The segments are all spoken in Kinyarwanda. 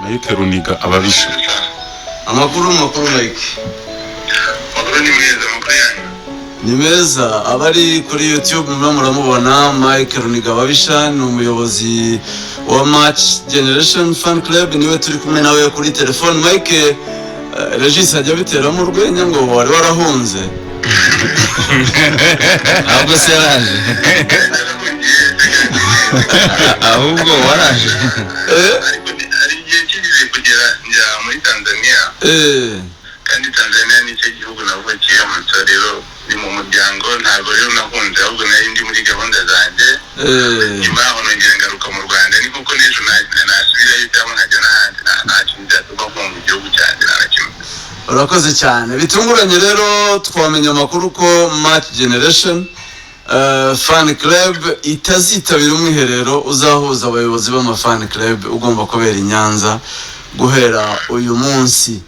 Mike Runiga Ababisha. Amakuru, makuru, Mike? Amakuru ni meza, amakuru yanyu? Ni meza. Abari kuri YouTube murimo muramubona, Mike Runiga Ababisha ni umuyobozi wa Match Generation Fan Club, niwe turi kumwe nawe kuri telefone. Mike, Regis ajya abiteramo urwenya ngo wari warahunze. Ahubwo se yaraje? Ahubwo waraje? Ariko hari igihe kigeze kugera njya muri Tanzania, kandi Tanzania nicyo gihugu navukiyemo. So rero ni mu muryango, ntabwo rero nahunze, ahubwo nari ndi muri gahunda zanjye. Nyuma yaho nongera ngaruka mu Rwanda. Ni kuko n'ejo nasubirayo cyangwa nkajya n'ahandi, nta kintu cyatuma mpunga igihugu cyanjye, nta na kimwe. Urakoze cyane. Bitunguranye rero twamenya amakuru ko Match Generation Fan Club itazitabira umwiherero uzahuza abayobozi b'ama fan club ugomba kubera i Nyanza guhera uyu munsi.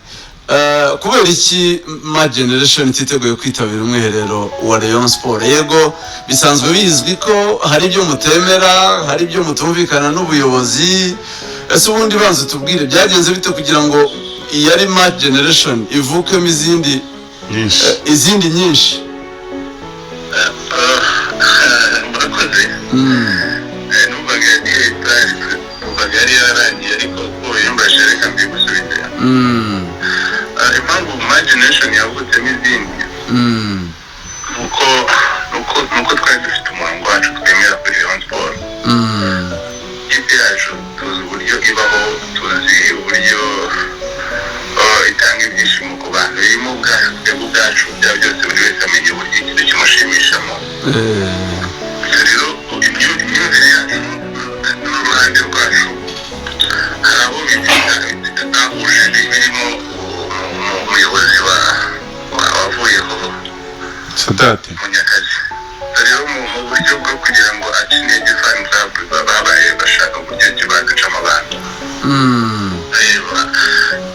Kubera iki Match Generation ititeguye kwitabira umwiherero wa Rayon Sport? Yego, bisanzwe bizwi ko hari ibyo mutemera, hari ibyo mutumvikana n'ubuyobozi. Ese ubundi banza tubwire, byagenze bite kugira ngo iyi ari Match Generation ivukemo izindi nyinshi? Izindi nyinshi. Murakoze. Numvaga numvaga yari yararangiye, ariko uko uyumbaje reka mbigusubize. Impamvu Match Generation yavutsemo izindi nuko twari dufite umurongo wacu twemera kuri Rayon Sport. Ikipe yacu tuzi uburyo ibaho, tuzi uburyo itanga ibyishimo ku bantu irimo ubwacu, twebwe ubwacu bya byose, buri wese amenya uburyo ikintu kimushimishamo. Rero imyumvire yacu n'uruhande rwacu, hari abo bidahuje, birimo umuyobozi wavuyeho. Sadate. Munyakazi. Rero mu buryo bwo kugira ngo ace intege fan club, babaye bashaka uburyo ki baducamo abantu.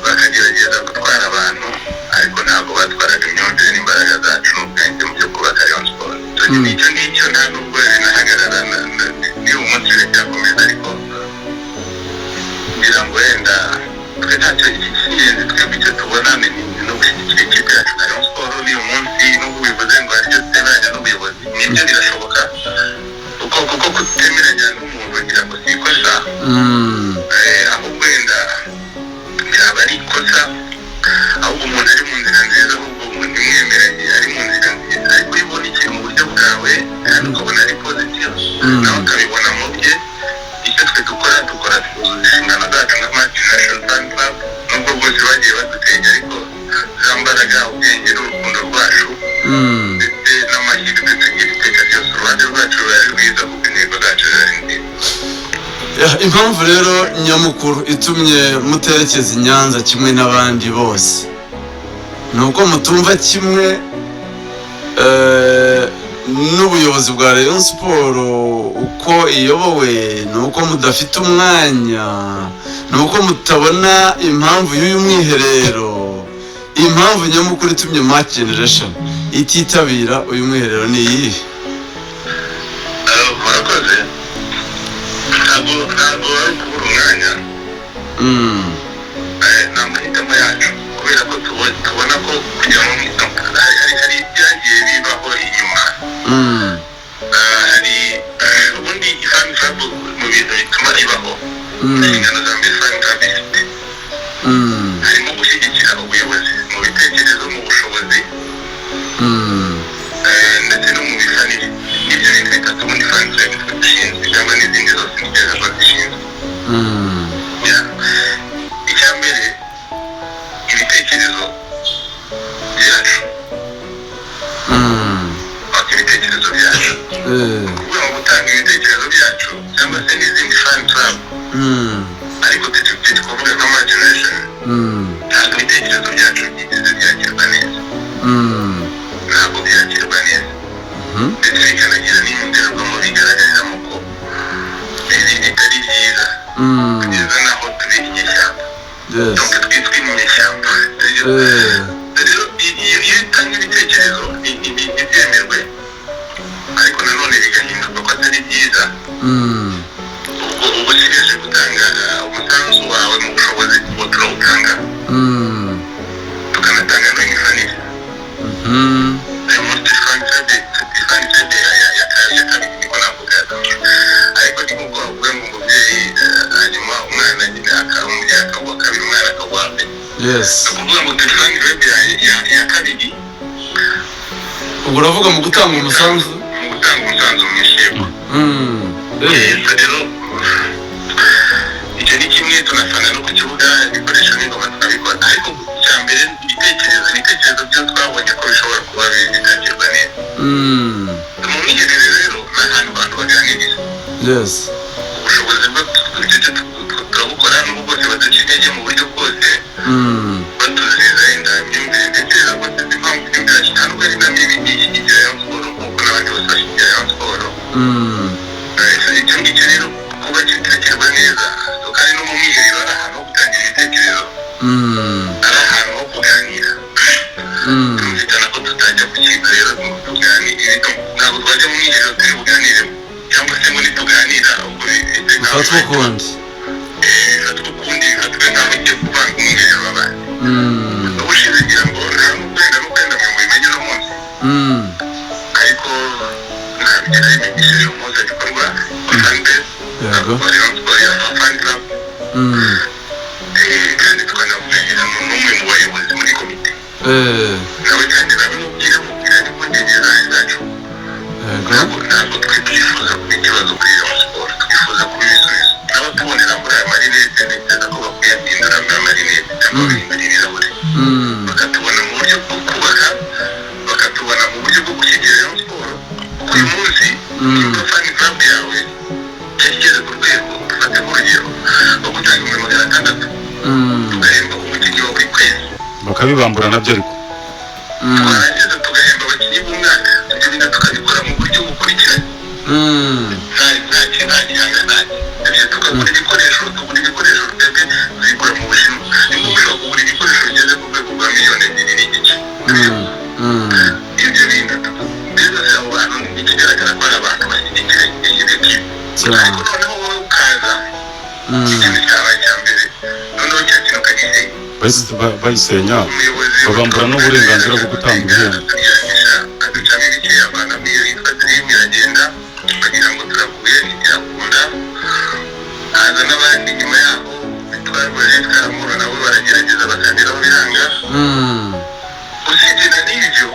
Bakagerageza gutwara abantu, ariko ntabwo batwaraga imyumvire n'imbaraga zacu n'ubwenge mu byo kubaka Rayon Sport. So, nicyo ngicyo, nta nubwo binahagarara niba umunsi biracyakomeza, ariko ngira ngo wenda twe ntacyo. Icy'ingenzi twebwe icyo tubona ni no gushyigikira ikipe yacu nka Rayon Sport. N'uyu munsi nubwo bivuze ngo hari ibyo tutemeranya n'ubuyobozi, nibyo, birashoboka, kuko kutemeranya n'umuntu ngira ngo si ikosa. Ahubwo wenda byaba ari ikosa ahubwo umuntu ari mu nzira nziza, ahubwo ntimwemeranye ari mu nzira nziza, ariko iyo ubona ikintu mu buryo bwawe kandi ukabona ari positive, nawe akabibona mu bye. Icyo twe dukora, dukora twuzuza inshingano zacu nka Match Generation Fan Club, nubwo bwose bagiye badutenya, ariko za mbaraga, ubwenge n'urukundo rwacu ndetse n'amahirwe tugira iteka ryose, uruhande rwacu ruba ari rwiza kuko intego zacu ziba ari nziza. Ya, impamvu rero nyamukuru itumye muterekeza i Nyanza kimwe n'abandi bose ni uko mutumva kimwe n'ubuyobozi bwa Rayon Sport uko iyobowe, ni uko mudafite umwanya, ni uko mutabona impamvu y'uyu mwiherero? Impamvu nyamukuru itumye Match Generation ititabira uyu mwiherero ni iyihe? Murakoze. Ntabwo ari ukubura umwanya. Ni amahitamo yacu, kubera ko tubona ko kujya mu hari ibyagiye bibaho inyuma. Hari ubundi fan club mu bintu bituma ibaho, inshingano za mbere fan club ifite harimo gushyigikira ubuyobozi mu bitekerezo, mu bushobozi, ndetse no mu mifanire. N'ibyo bintu bitatu ubundi fan club twe dushinzwe, cyangwa n'izindi zose ntekereza ko zishinzwe. Yeah. Icya mbere, ibitekerezo byacu. Ibitekerezo byacu, kuvuga ngo gutanga ibitekerezo byacu cyangwa se n'izindi fan club, ariko twe twavuga nka Match Generation, ntabwo ibitekerezo byacu byigeze byakirwa neza. Ntabwo byakirwa neza, ndetse bikanagira n'indorerwamo bigaragariramo ko bitari byiza, kugeza n'aho turi inyeshyamba. Donc twitwa inyeshyamba. Rero iyo utanga ibitekerezo ntibyemerwe, ariko nanone bigahinduka ko atari byiza, ubwo uba usigaje gutanga umusanzu wawe mu bushobozi. Yes. Ni ukuvuga ngo turi fan club ya kabiri. Ubwo uravuga mu gutanga umusanzu? Mu gutanga umusanzu mwinshi, yego. So rero icyo ni kimwe. Tunafana no ku kibuga, ibikoresho n'ingoma tukabikora, ariko icya mbere ibitekerezo byo twabonye ko bishobora kuba bitakirwa neza. Mu mwiherero rero ni ahantu abantu baganiriza. Ubushobozi bwo icyo cyo turabukora, n'ubwo bwose baduca intege mu buryo bwose, batuziza inda imyumvire, ndetse rwose impamvu imyumvire yacu nta nubwo ari na mibi, ni ishyigikira Rayon Sport nk'uko n'abandi bose bashyigikira Rayon Sport. Icyo ngicyo rero kuba kitakirwa neza, kandi no mu mwiherero ari ahantu ho gutangira ibitekerezo, ari ahantu ho kuganira. Tumvikana ko tutajya ku kintu rero ngo tuganire, ntabwo twajya mu mwiherero turi buganire, cyangwa se ngo nituganira ubwo bite nkaho Bifatwa ukundi. Bifatwa ukundi, bifatwe nkaho ugiye kuvanga umwiherero w'abandi. Ubushize ngira ngo nta n'ukwenda n'ukwenda ngo mubimenye uno munsi, ariko ntabwo nabimenyesheje umuhuzabikorwa wa fanbase wa Rayon Sport ya fan club, kandi twanavuganira n'umwe mu bayobozi muri komite, nawe kandi nabimubwira, mubwira n'impungenge zacu. Ntabwo twe twifuza kuba ikibazo kuri Rayon Sport, twifuza kuba ibisubizo. N'abatubonera muri aya marinete, ntekereza ko bakwiye guhindura muri aya marinete cyangwa bagahindura ibirahure, bakatubona mu buryo bwo kubaka, bakatubona mu buryo bwo gushyigikira Rayon Sport, kuko uyu munsi nimba fan club yawe yari igeze ku rwego, dufate nk'urugero rwo gutanga 600,000, tugahemba umukinnyi wa buri kwezi, Bakabibambura nabyo ariko. Twarangiza tugahemba abakinnyi b'umwaka, ibyo bintu tukabikora mu buryo bukurikiranye, nta kintu, nta gihanga, nta ibyo. Tukagura ibikoresho, tugura ibikoresho twebwe tubigura mu Bushinwa. Nimba ushobora kugura ibikoresho bigeze ku rwego rwa 2.5 miliyoni, ibyo bintu mbese abo bantu ni ikigaragara ko ari abantu bashyigikira iyo kipe, ariko noneho wowe ukaza, ikintu cyabaye cya mbere, noneho cya kintu ukagisenya. Bayisenya Umuyobozi babambura n'uburenganzira bwo gutanga ibihembo. Aturyamisha, aducamo ibice, avanamo iyo yitwa Dream, iragenda, bagira ngo turaguye, ntibyakunda. Haza n'abandi nyuma yaho bitwa Karamuro, nabo baragerageza bakageraho biranga. Usibye na n'ibyo,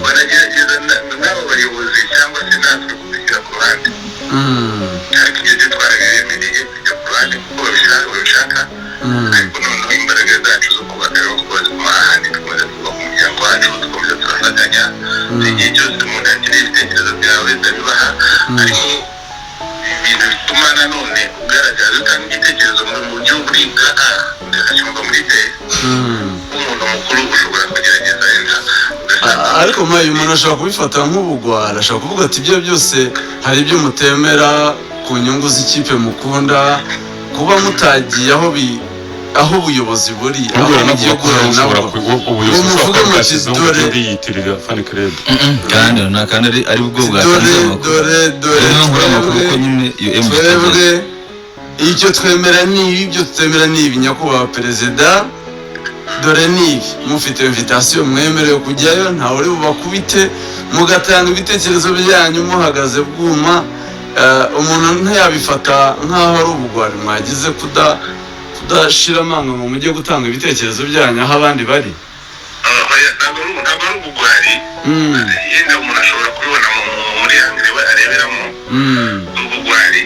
baragerageza n'abo bayobozi cyangwa se natwe kudushyira ku ruhande, ariko ibyo byo twarabibemereye kujya ku ruhande kuko babishaka, ariko noneho imbaraga zacu zo kubaka rero kuba ziguma ahandi, dukomeza twubaka umuryango wacu, dukomeza turafatanya. Igihe cyose umuntu yakiriye ibitekerezo byawe ndabibaha, ariko ibintu bituma nanone ugaragaza utanga igitekerezo mu buryo buri bwa A ukacyumva muri B, nk'umuntu mukuru ushobora kugerageza wenda ugasanga Ariko mayi, umuntu ashobora kubifata nk'ubugwara, ashobora kuvuga ati ibyo byose hari ibyo mutemera ku nyungu z'ikipe mukunda, kuba mutagiye aho ubuyobozi buri, aho Nubwo mugiye yaranavuga ko guhura ushobora nabo, ubuyobozi ngo bushobora muvuge kuba muti bwashyizeho dore uburyo bwiyitirira fan club. Kandi nta kandi ari bwo bwatanze dore amakuru. Dore dore Niyo nkuru amakuru ko twebwe nyine iyo M twebwe icyo twemera ni ibi, ibyo tutemera ni ibi. Nyakubahwa perezida, dore ni ibi. Mufite invitation, mwemerewe kujyayo, ntawe uri bubakubite, mugatanga ibitekerezo byanyu muhagaze bwuma. Umuntu ntiyabifata nk'aho ari ubugwari mwagize kudashira amanga ngo mujye gutanga ibitekerezo byanyu aho abandi bari? Oya, ntabwo ari ubugwari. Yenda umuntu ashobora kubibona muri angle we areberamo ubugwari,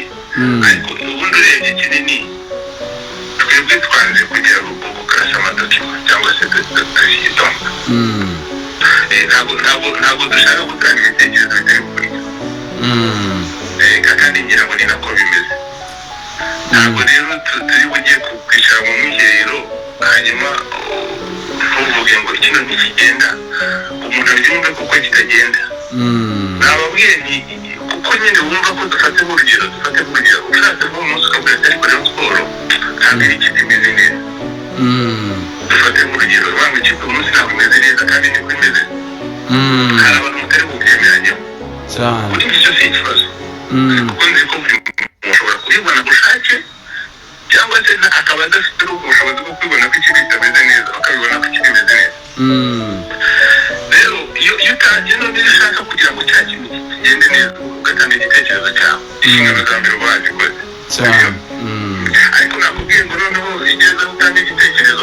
ariko ubundi urebye kinini, twebwe twanze kujya gukarasa ama documents cyangwa se dossier. Ntabwo dushaka gutanga ibitekerezo bitari ukuri. Kandi ngira ngo ni nako bimeze. Ntabwo rero turi bujye kwicara mu mwiherero, hanyuma ntuvuge ngo kino ntikigenda, umuntu abyumve kuko kitagenda. Nababwiye nti kuko nyine wumva ko dufate nk'urugero, ushatse nk'umunsi ukavuga ati ariko Rayon Sport ntabwo iri ikipe imeze neza. Dufate nk'urugero wanga ikipe umunsi ntabwo imeze neza, kandi niko imeze. Hari abantu mutari bubyemeranyeho. Cyane. Kuri icyo si ikibazo, kuko nzi ko buri muntu ashobora kubibona bushake, cyangwa se akaba adafite n'ubushobozi bwo kubibona ko ikipe itameze neza, bakabibona ko ikipe imeze neza. Rero iyo utangiye none, iyo ushaka kugira ngo cya kintu kigende neza, ugatanga igitekerezo cyawe, inshingano za mbere uba wazikoze. Cyane. Ariko nakubwiye ngo noneho igeze aho utanga igitekerezo.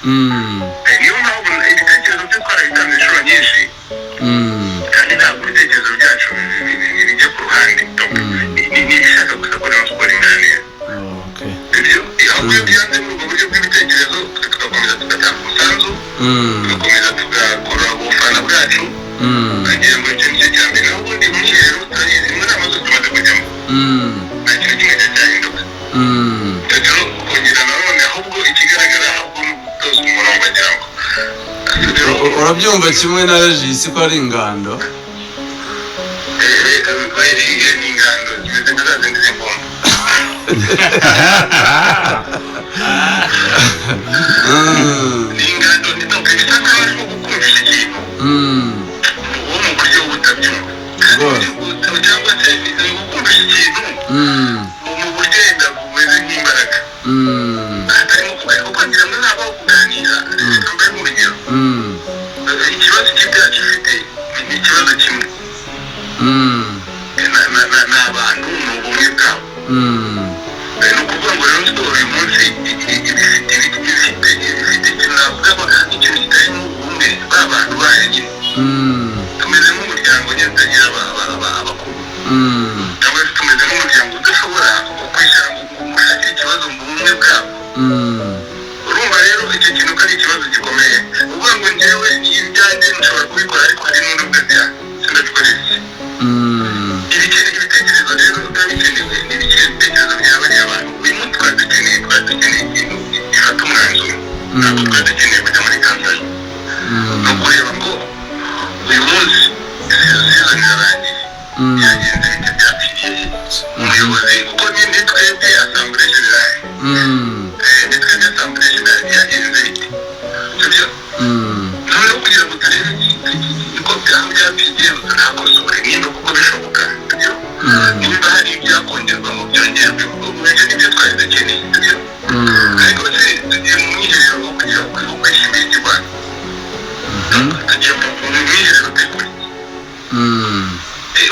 Niyo mpamvu ibitekerezo byo twarabitanze inshuro nyinshi, kandi ntabwo ibitekerezo byacu bijya ku ruhande. Ni ibishaka gusa ko Rayon Sport ingana neza. Okay. Ibyo ahubwo iyo byanze muri ubwo buryo bw'ibitekerezo, twe tugakomeza tugatanga umusanzu, tugakomeza tugakora ubufana bwacu, kugira ngo icyo nicyo cya mbere. Naho ubundi umwiherero turabizi, mu nama zose tumaze kujyamo nta kintu kimwe cyahinduka. Rero kongera nanone, ahubwo ikigaragara ahubwo ni ugutoza umurongo, wagira ngo Urabyumva kimwe na Regis ko ari ingando? Ni ingando zimeze nka za zindi z'imbunda. Ni ingando, ni donc bisa nkaho arimo gukumvisha ikintu uwo mu buryo butabyumva, cyangwa se ni gukumvisha ikintu mu buryo yenda bumeze nk'imbaraga, hatarimo kuganira, kuko ngira ngo ntabwo kuganira. Reka mbe nk'urugero, ikibazo ikipe yacu ifite ni ikibazo kimwe, ni abantu, ni ubumwe bwabo. Ni ukuvuga ngo rero siporo uyu munsi ifite ikintu navuga ko ikintu kitarimo ubumwe bw'abantu bayo nyine. Tumeze nk'umuryango nyine utagira abakuru, cyangwa se tumeze nk'umuryango udashobora kwicara ngo ushakire ikibazo mu bumwe bwabo. Urumva rero icyo kintu ko ari ikibazo gikomeye, uvuga ngo njyewe ibyanjye nshobora kubikora, ariko hari n'undi uvuga ati sindabikora iki. Ibitekerezo rero biba bikenewe, ni ibitekerezo bya bariya bantu. Uyu munsi twari dukeneye ikintu gifata umwanzuro, ntabwo twari dukeneye kujya muri kampani no kureba ngo uyu munsi season irarangiye, byagenze bite, byapfiriye he? Umuyobozi, kuko ni twebwe assemblée générale, ni twebwe assemblée générale, byagenze bite, sibyo? Noneho kugira ngo turebe uko aho byapfiriye tunakosore nimba kuko bishoboka, sibyo? Niba hari ibyakongerwa ngo byongerwe, ibyo nibyo twari dukeneye, sibyo? Ariko se tugiye mu mwiherero wo kugira ngo kwishimira iki Rwanda? Tugiye mu mwiherero utegura iki?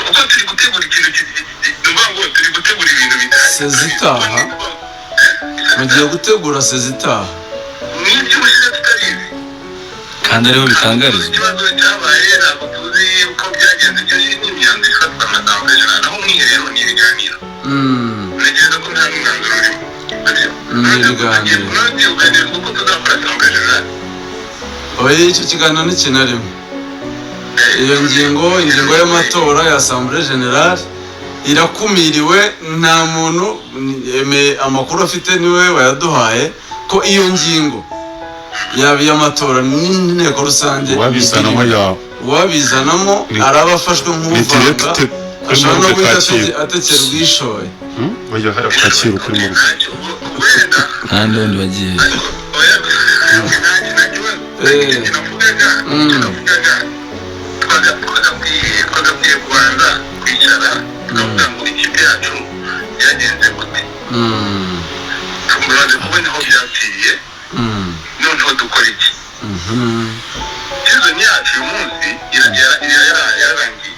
Kuko turi gutegura ikintu, ni ukuvuga ngo turi gutegura ibintu bidahari. Sezitaha? Mugiye gutegura sezitaha? N'ibyo ubushize tutabizi, kandi ariho bitangarizwa. Ikibazo cyabaye ntabwo tuzi uko byagenze. Ibyo ni imyanzuro ifatwa na assemblée générale, naho umwiherero ni ibiganiro. Ntekereza ko nta n'umwanzuro urimo. Ni ibiganiro. Nongeye kuganira kuko tuzakora assemblée générale. Oya, icyo kiganiro ntikinarimo iyo ngingo. Ingingo y'amatora ya assemblée générale irakumiriwe. Nta muntu amakuru afite, niwe wayaduhaye ko iyo ngingo yaba iy'amatora n'inteko rusange Uwabizanamo ya uwabizanamo araba afashwe ni nk'uvanga, direct kuri ashobora no morgue guhita Kacyiru. atekerwa ishoye. Oya, hariya ku Kacyiru kuri morgue. Ntacyo wenda. Kandi wundi bagiye. Ariko oya, nta kibazo. Icyo navugaga, twagakwiye kubanza kwicara tukavuga ngo ikipe yacu byagenze gute, tumaze kubona aho byapfiriye, noneho dukora iki? Season yacu uyu munsi yararangiye.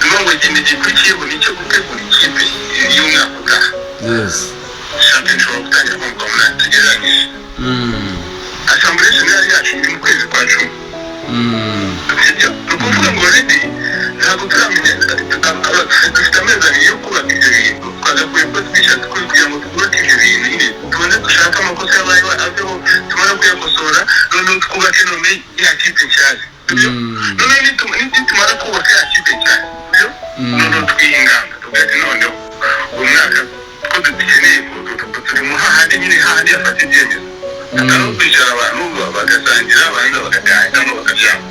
Nubwo ikintu gikurikiyeho ni icyo gutegura ikipe y'umwaka utaha. Shampiyona ishobora gutangira mu kwa munani tugereranyije. Assemblée générale yacu iri mu kwezi kwa 10. Sibyo? Ni ukuvuga ngo already ntabwo turamenya, dufite amezi 2 yo kubaka ibyo bintu. Twagakwiye kuba twicara kugira ngo twubake ibyo bintu nyine, tubanze dushake amakosa yabayeho aveho, tumara kuyakosora noneho twubake none ya kipe nshyashya, sibyo? Noneho nitumara kubaka ya kipe nshyashya, sibyo, noneho twihe ingamba, tuvuge ati noneho uyu mwaka ko dukeneye, turi mu hahandi nyine, hahandi hafata ibyemezo, atari ukwicara abantu bagasangira, barangiza bagataha cyangwa bakaryama.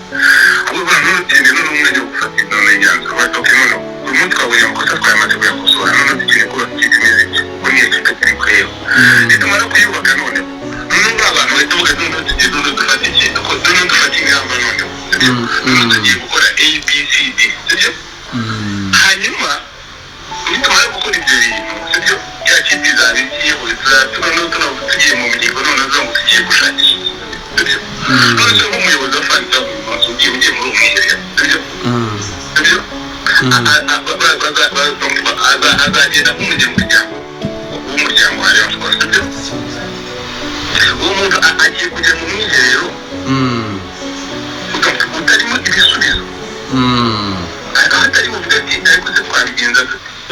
Ahubwo noneho dukeneye noneho umwanya wo gufata none imyanzuro, bati okay, noneho uyu munsi twabonye amakosa, twayamaze kuyakosora, noneho dukeneye kubaka ikipe imeze itya, kuko niyo kipe turi kureba. Nitumara kuyubaka noneho, ba bantu bahita bavuga noneho tugiye, noneho dufata iki, noneho dufata ingamba, noneho sibyo? Noneho tugiye gukora A B C D, sibyo? Hanyuma nitumara gukora ibyo bintu, sibyo, ya kipe izaba igiyeho, noneho tugiye mu mihigo, noneho ngo tugiye gushakisha, sibyo? None se nk'umuyobozi wa fan club uyu munsi ugiye muri uwo mwiherero, sibyo, sibyo, azagenda nk'umunyamuryango w'umuryango wa Rayon Sports, sibyo? Uwo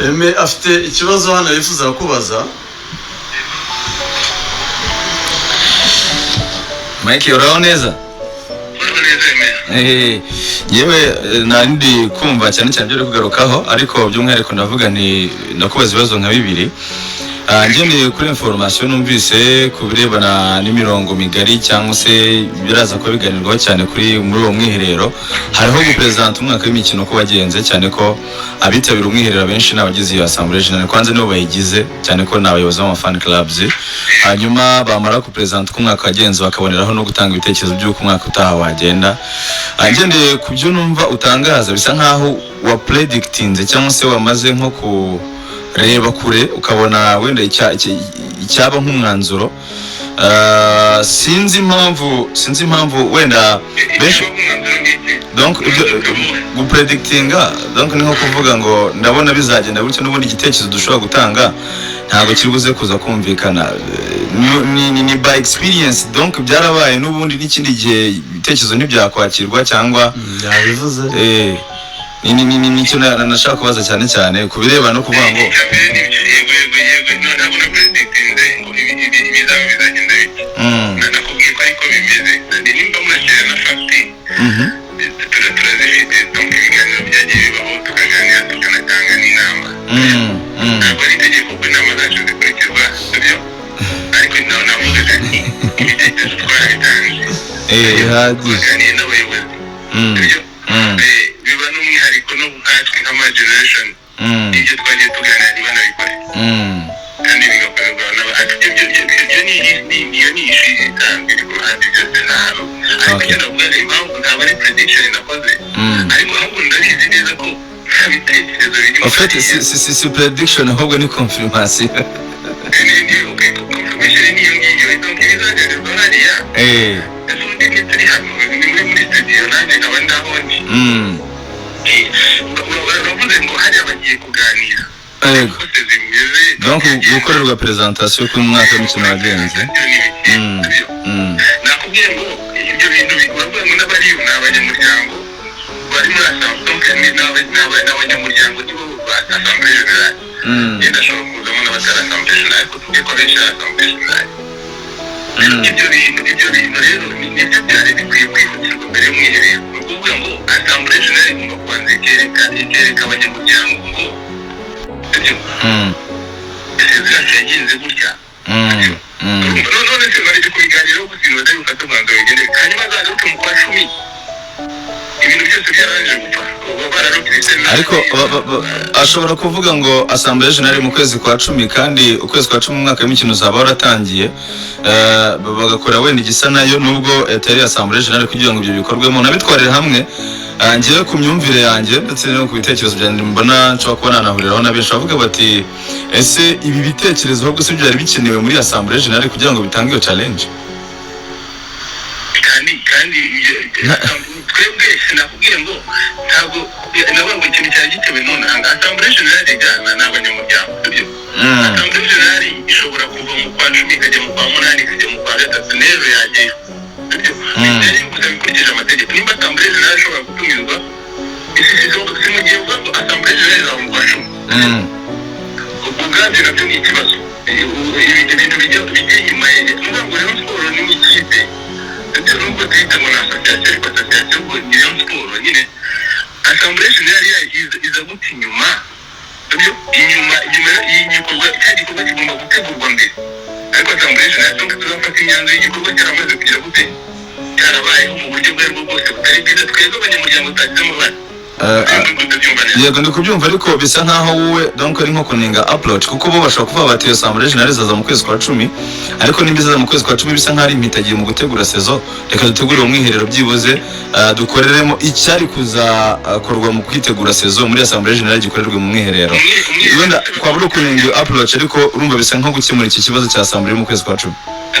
Eme afite ikibazo hano yifuza kubaza. Mike, uraho neza? Uraho neza, Emera. Yewe, nari kumva cyane cyane ibyo uri kugarukaho, ariko by'umwihariko ndavuga ni ndakubaza ibibazo nka bibiri. Ngendeye kuri information numvise ku birebana n'imirongo migari cyangwa se biraza kuba biganirwaho cyane kuri muri uwo mwiherero, hariho guperezanta umwaka w'imikino ko wagenze, cyane ko abitabira umwiherero benshi ni abagize iyo assemblée générale, kwanza nibo bayigize, cyane ko ni abayobozi b'ama fan clubs. Hanyuma bamara kuperezanta uko umwaka wagenze, bakaboneraho no gutanga ibitekerezo by'uko umwaka utaha wagenda. Ngendeye ku byo numva utangaza, bisa nkaho wa predictinze cyangwa se wamaze nko kureba kure, ukabona wenda icyaba nk'umwanzuro. Sinzi impamvu wenda benshi Umwanzuro ngiki? Donc ibyo gupredictinga, donc ni nko kuvuga ngo ndabona bizagenda gutyo, n'ubundi igitekerezo dushobora gutanga ntabwo kiri buze kuza kumvikana. Ni by experience, donc byarabaye n'ubundi n'ikindi gihe ibitekerezo ntibyakwakirwa cyangwa Yabivuze. Ni nicyo nashaka kubaza cyane cyane ku birebana no kuvuga ngo Icya mbere ni ibyo, yego, none ntabwo na predictinze ngo ibi bizaba bizagenda bite. Nakubwiye ko ariko bimeze. Nimba munashyira na fact, turazifite. Donc ibiganiro byagiye bibaho, tukaganira, tukanatanga n'inama. Ntabwo ari itegeko ko inama zacu zikurikizwa, sibyo? Ariko nawe navugaga nti ibitekerezo twarabitanze, Bihagije. twaganiriye n'abayobozi, sibyo? Biba n'umwihariko no nkatwe nka ma generation, ibyo twagiye tuganira ntibanabikore, kandi bigakorerwa ibyo ni iyo ni issue isanzwe iri ku ruhande, byose nta hantu. Ariko icyo navuga ni impamvu ntabwo ari prediction nakoze, ariko ahubwo ndabizi neza ko nta bitekerezo biri En fait, si prediction, ahubwo ni confirmation. Ni okay, confirmation niyo ngiyo. Donc ibizaganirwa hariya, ese ubundi ntituri hano, ni muri studio, nanjye nkaba ndaho ndi. Uravuze ngo hariya bagiye kuganira Yego. kose zimeze. Donc gukorerwa presentation kuri mwaka w'imikino wagenze. Nakubwiye ngo ibyo bintu uravuga ngo n'abari ni abanyamuryango bari muri assemblée, donc ni abanyamuryango nibo ba assemblée générale. Yenda ashobora kuzamo n'abatari assemblée générale, ariko tubwiye ko abenshi ari assemblée générale. Ibyo bintu rero nibyo byari bikwiye kwihutirwa mbere y'umwiherero. Ni ukuvuga ngo assemblée générale igomba kubanza ikereka abanyamuryango ngo ibyo saison yacu yagenze gutya. None se bari kubiganiraho gusa, ibintu batari bufate umwanzuro bigendere, hanyuma azagaruke mu kwa 10 ibintu byose byarangije gupfa, uba bararubyiritse nabi. Ariko ashobora kuvuga ngo assemblée générale mu kwezi kwa 10, kandi ukwezi kwa 10 umwaka w'imikino uzaba waratangiye, bagakora wenda igisa nayo nubwo atari assemblée générale kugira ngo ibyo bikorwemo nabitwarire hamwe. Njyewe ku myumvire yanjye ndetse no ku bitekerezo byanjye, mbona nshobora kuba nanahuriraho na benshi bavuga bati: ese ibi bitekerezo ahubwo si byari bikenewe muri assemblée générale kugira ngo bitange iyo challenge? Kandi twebwe nakubwiye ngo ntabwo navuga ngo ikintu cyari gitewe none aha. Assemblée générale ijyana n'abanyamuryango, sibyo? Assemblée générale ishobora kuva mu kwa 10 ikajya mu kwa 8, ikajya mu kwa 3, n'ejo yajyayo, sibyo? Bitari gusa bikurikije amategeko, nimba assemblée générale ishobora gutumizwa si mu gihe uvuga ngo assemblée générale izaba mu kwa 10, ubwabyo nabyo ni ikibazo. Ibintu bijya inyuma ye, ni ukuvuga ngo Rayon Sport ni ikipe ndetse nubwo tuyita ngo ni association, ariko association ubwo ni Rayon Sport nyine. Assemblée générale yayo iza gute inyuma? Sibyo? Inyuma y'igikorwa, cya gikorwa kigomba gutegurwa mbere, ariko assemblée générale, donc tuzafata imyanzuro y'igikorwa cyaramaze kugira gute, cyarabayeho mu buryo ubwo aribwo bwose butari bwiza, twebwe abanyamuryango tutagizemo uruhare. Ndabyumva neza. Yego, ndi kubyumva, ariko bisa nkaho wowe donc ari nko kunenga approach, kuko bo bashobora kuvuga bati iyo assemblée générale izaza mu kwezi kwa 10, ariko nimba izaza mu kwezi kwa 10 bisa nkaho ari impitagiye mu gutegura saison, reka dutegure uwo mwiherero byibuze, dukoreremo icyari kuzakorwa mu kwitegura saison muri assemblée générale gikorerwe mu mwiherero. Wenda kwaba uri ukunenga iyo approach, ariko urumva bisa nko gukemura iki kibazo cya assemblée mu kwezi kwa 10.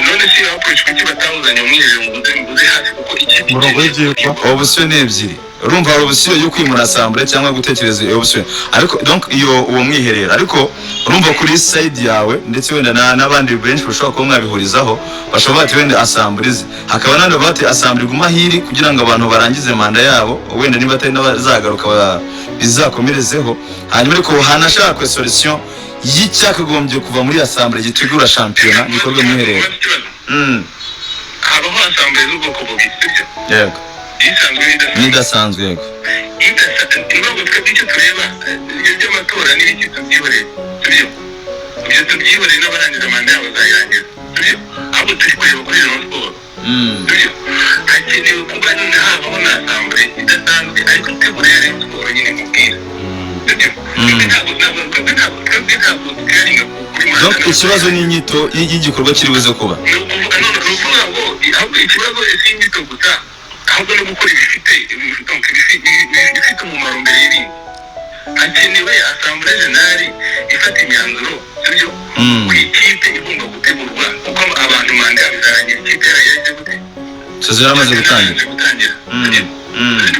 None si iyo approach, kuki batawuzanye umwiherero ngo uze hafi, kuko ikipe Umurongo w'ibyigwa. Option ni ebyiri. Urumva hari option yo kwimura assemblée cyangwa gutekereza iyo option, ariko donc iyo uwo mwiherero, ariko urumva kuri side yawe ndetse wenda n'abandi benshi bashobora kuba mwabihurizaho, bashobora bati wenda assemblée ize, hakaba n'abandi bati assemblée iguma hiri kugira ngo abantu barangize manda yabo, wenda niba atari n'abazagaruka. Bizakomerezeho hanyuma, ariko hanashakwe solution y'icyakagombye kuva muri assemblée gitegura shampiyona gikorwe mu mwiherero. Ikibazo, habaho assemblée z'ubwoko bubiri, sibyo? Yego. Isanzwe n'idasanzwe. N'idasanzwe, yego. Nubwo twebwe icyo tureba, ibyo by'amatora n'ibiki tubyihoreye, sibyo? Ibyo tubyihoreye, n'abarangiza manda yabo bazayirangiza, sibyo? Ahubwo turi kureba kuri Rayon Sport, sibyo? Hakenewe kuba habaho na assemblée idasanzwe, ariko itegura ya Rayon Sport nyine mubwira, sibyo? Twebwe ntabwo twiringa kuri manda. Donc ikibazo ni inyito y'igikorwa kiri buze kuba. Ni ukuvuga none, ni ukuvuga ngo ahubwo ikibazo si inyito gusa, ahubwo no gukora ibifite, donc ibifite umumaro mbere y'ibindi. Hakenewe assemblée générale ifata imyanzuro, sibyo, ku ikipe igomba gutegurwa, kuko abantu manda yabo izarangira ikipe yaragize gute? Saison yaramaze gutangira. Gutangira.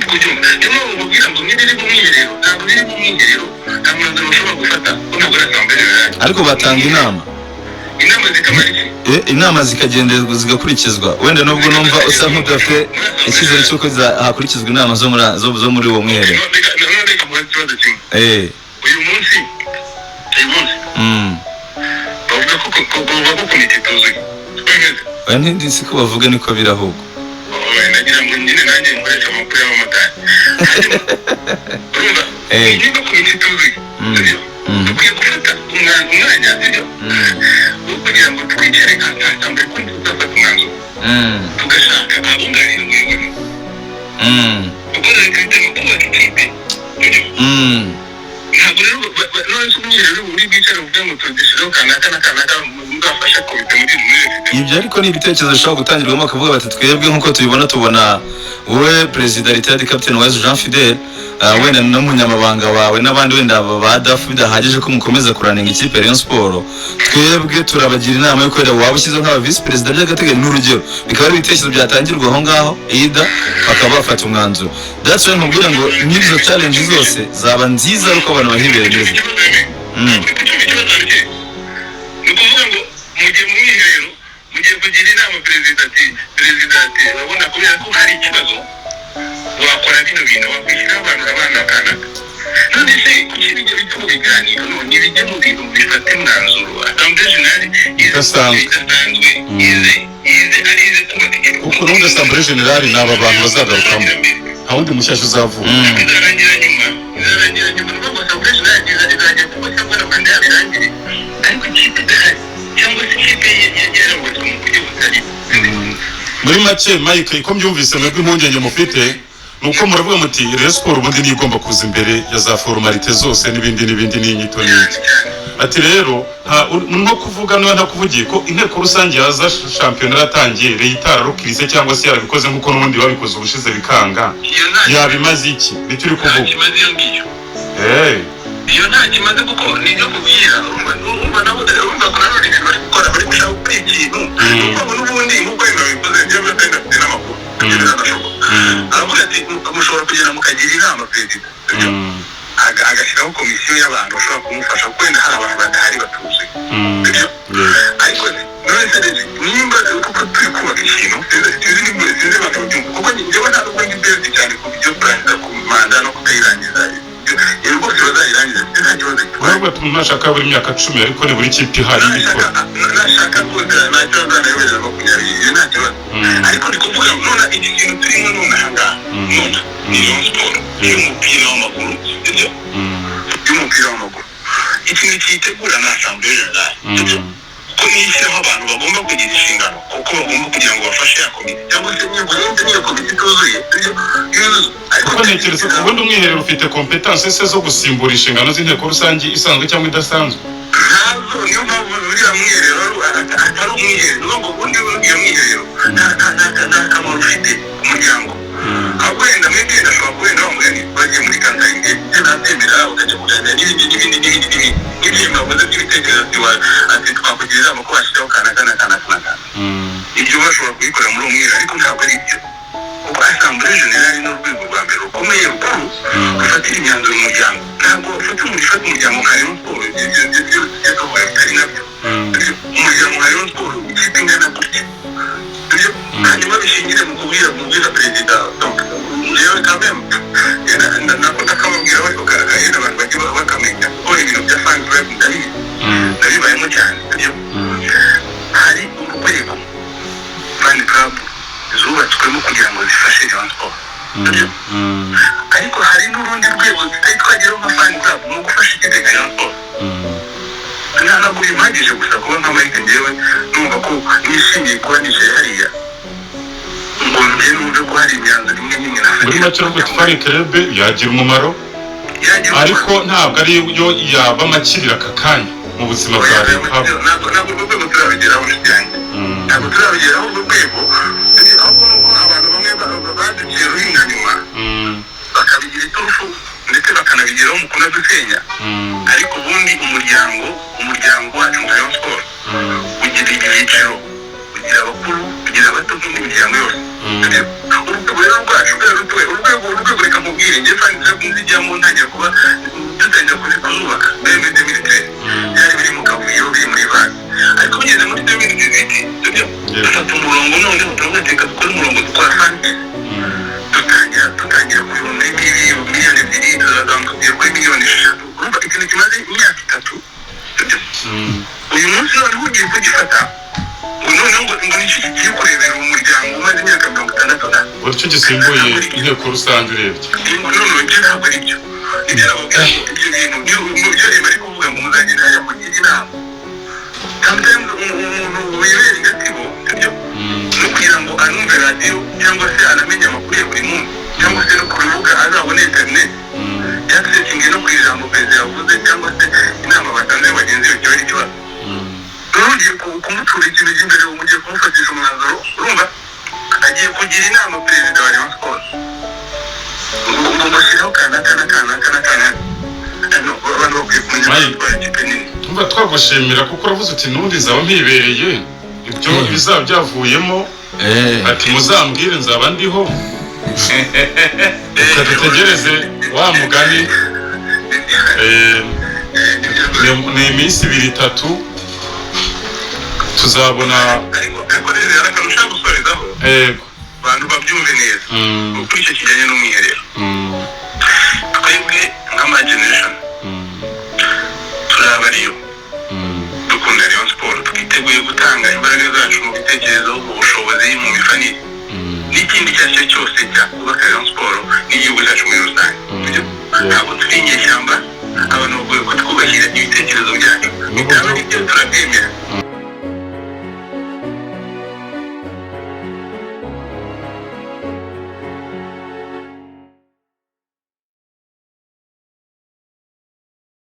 Kubyumva, niyo mpamvu nkubwira ngo niba iri mu mwiherero, ntabwo biri mu mwiherero, nta mwanzuro bashobora gufata, ko ntabwo ari assemblée générale. Ariko batanga inama. Inama zikamara iki? Inama zikagenderwa, zigakurikizwa. Wenda nubwo numva usa nk'udafite icyizere cy'uko hakurikizwa inama zo muri uwo mwiherero. None reka mubaze ikibazo kimwe. Uyu munsi bavuga ko komite ituzuye, twemeze? Oya, ntindi siko bavuga, niko biri ahubwo. Oya, nagira ngo nyine nanjye nkoreshe amakuru y'abamotari. Hanyuma, urumva, niba komite ituzuye, sibyo, dukwiye gufata umwanya, sibyo, wo kugira ngo twicare nka assemblée, ko tuzafata umwanzuro, tugashaka abunganira ubuyobozi, kuko leta itema kubaka ikipe, sibyo? Ntabwo rero none se umwiherero uri bwicare uvuge ngo tudishyireho kanaka na kanaka muzafasha komite muri Ibyo ariko ni ibitekerezo bishobora gutangirwamo, bakavuga bati: "Twebwe nk'uko tubibona, tubona wowe perezida retired captain Uwayezu Jean Fidel, wenda n'umunyamabanga wawe n'abandi wenda ba DAF bidahagije ko mukomeza kuraninga ikipe ya Rayon Sport. Twebwe turabagira inama yo wenda waba ushyizeho nk'aba visi perezida by'agateganyo." Ni urugero, bikaba ari ibitekerezo byatangirwa aho ngaho, ida bakaba bafata umwanzuro. That's why nkubwira ngo n'izo challenge zose zaba nziza ariko abantu bahibereye neza. Ikibazo ni ukuvuga ngo mugiye mu mwiherero, mugiye kugira inama perezida, ati: "Perezida," ati, "urabona, kubera ko hari ikibazo, wakora bino bintu, wakwishyiraho abantu abana kanaka." None se kuki bijya bijya mu biganiro? None bijya mu bintu bifata umwanzuro, assemblée générale Idasanzwe. Idasanzwe ize ari ize kubaka ikintu. Kuko n'ubundi assemblée générale ni aba bantu bazagarukamo, nta wundi mushyashya uzavuka. Izarangira nyuma, ni ukuvuga ngo assemblée générale izajya kuba cyangwa na manda yabo irangire, ariko ikipe idahari cyangwa se ikipe yarubatswe mu buryo butari Muri make, Mike, uko mbyumvise, mwebwe impungenge mufite ni uko muravuga muti Rayon Sport ubundi niyo igomba kuza imbere ya za formalité zose n'ibindi n'ibindi n'inyito n'iki. Ati rero nko kuvuga niba ntakuvugiye ko inteko rusange yaza shampiyona yaratangiye, Rayon itararukirise cyangwa se yarabikoze nk'uko n'ubundi babikoze ubushize bikanga, iyo nta yaba imaze iki? Nicyo uri nta kuvuga? Kimaze iyo ngiyo. Iyo nta kimaze, kuko nibyo kubwira, urumva nabo, urumva ko nanone ibintu bari gukora, bari gushaka gukora ikintu, kuko n'ubundi nk'uko wenda bivuze, njyewe wenda mfite n'amakuru, ibyo biranashoboka. Aravuga ati mushobora kugenda mukagira inama perezida, sibyo? Agashyiraho komisiyo y'abantu bashobora kumufasha, kuko wenda hari abantu badahari batuzuye, sibyo? Ariko none se rero nimba kuko turi kubaka ikintu, sinzi nimba, sinzi abantu babyumva, kuko njyewe ntabwo ndi bezi cyane ku byo kurangiza ku manda no kutayirangiza. Ibyo rwose bazayirangiza, nta kibazo gitwaye. Nubwo ntashaka buri myaka 10, ariko ni buri kipe ihari ikora. Nashaka rwose nta kibazo, nayobereza 20, ibyo nta kibazo. Ariko ndi kuvuga none iki kintu turimo none aha ngaha, none ni Rayon Sport y'umupira w'amaguru, sibyo? Y'umupira w'amaguru, ikintu cyitegura ni assemblée générale, sibyo? Ko niyo ishyiraho abantu bagomba kugira inshingano, kuko bagomba kugira ngo bafashe ya komite, cyangwa se niba niyo komite ituzuye, sibyo, yuzuye, ariko Kuko ntekereza ko ubundi umwiherero ufite compétence se zo gusimbura inshingano z'inteko rusange isanzwe cyangwa idasanzwe? Ntazo. Niyo mpamvu uriya mwiherero atari umwiherero, ni ngo ubundi uriya mwiherero nta kamaro ufite ku muryango. Ahubwo wenda mwebwe ashobora kuba wenda wamugani bagiye muri kantaringi, ibyo nabyemera, bakajya kuganira n'ibindi n'ibindi n'ibindi n'ibindi n'ibyo mwavuze by'ibitekerezo, ati twakugira inama ko washyiraho kanaka na kanaka na kanaka. Ibyo bashobora kubikora muri uwo mwiherero, ariko ntabwo ari ibyo, kuko assemblée générale ni urwego rwa mbere rukomeye rukuru rufatira imyanzuro umuryango. Ntabwo ufata umuntu, ifata umuryango nka Rayon Sport, ibyo tuvuga bitari nabyo. Umuryango nka Rayon Sport, ikipe ingana gutya, ibyo hanyuma bishingire mu kubwira perezida. Donc rero quand même nako ndakababwira, ariko gikomeye cyane, kuko ibintu bya fan club ndabizi, ndabibayemo cyane, sibyo? Hari urwego fan club zubatswemo kugira ngo zifashe Rayon Sport, sibyo? Ariko hari n'urundi rwego tutari twageraho nka fan club mu gufasha ikipe nka Rayon Sport. Ntabwo bimpagije gusa kuba nka Mike, njyewe numva ko nishimiye kuba nicaye hariya, ngo njye numve ko hari imyanzuro imwe n'imwe nafatira. Muri make uravuga uti fan club yagira umumaro, Yagira ariko ntabwo ari yo yaba amakirira aka kanya mu buzima bwa Rayon. Ntabwo urwo rwego turabigeraho, nshuti yanjye. Ntabwo turabigeraho urwo rwego, ahubwo nuko abantu bamwe baduciye ruhinga nyuma, bakabigira iturufu, ndetse bakanabigeraho mu kunadusenya. Ariko ubundi umuryango wacu nka Rayon Sport ugira ibyiciro, ugira abakuru, ugira abato, nk'indi miryango yose. Urwego rero rwacu rwego rutoya, urwego, reka nkubwire, njye fan club nzijyamo ntangira kuba dutangira kuzubaka 2013, byari biri mu kavuyo, biri muri banki, ariko bigeze muri 2018, sibyo, dufata umurongo, noneho turavuga ati reka dukore umurongo, dukora fan base. Dutangira kuri muri 2 miliyoni, tuzazamuka kugera kuri 3 miliyoni. Urumva ikintu kimaze imyaka 3, sibyo? Uyu munsi noneho ugiye kugifata ngo noneho ngo nicyo kigiye kurebera umuryango umaze imyaka 60 na Uburyo gisimbuye inteko rusange urebye. None ibyo ntabwo ari byo. Nibyo nababwira ngo ibyo bintu mu byo bari kuvuga ngo muzagenda hariya mugire inama, sometimes umuntu wibera i Gatsibo, sibyo, no kugira ngo anumve radiyo cyangwa se anamenye amakuru ya buri munsi, cyangwa se no ku rubuga azabone interineti yakisekinge no ku ijambo perezida yavuze cyangwa se inama batanze bagenzi be, kiba ari ikibazo. Rero ugiye kumutura ikintu cy'imbere, mugiye kumufatisha umwanzuro, urumva agiye kugira inama perezida wa Rayon Sport ngo mushyiraho kanaka na kanaka na kanaka. Hano abantu bakwiye kumenya Mike. gutwara ikipe nini. Tumva twagushimira kuko uravuze uti n'ubundi nzaba mpibereye ibyo bizaba byavuyemo. Ati muzambwire, nzaba ndiho. Reka dutegereze wa mugani. Ni iminsi 2, 3 tuzabona. Ariko rero hari akantu ushaka gusorezaho, Yego. abantu babyumve neza. Kuri icyo kijyanye n'umwiherero, twebwe nk'ama generation turi abariyo, dukunda Rayon Sport, twiteguye gutanga imbaraga zacu mu bitekerezo, mu bushobozi, mu mifanire n'ikindi icyo ari cyo cyose cyakubaka Rayon Sport n'igihugu cyacu muri rusange. Sibyo? Ntabwo turi inyeshyamba. Abantu bakwiye kutwubahira ibitekerezo byacu, bitaba ari byo turabyemera.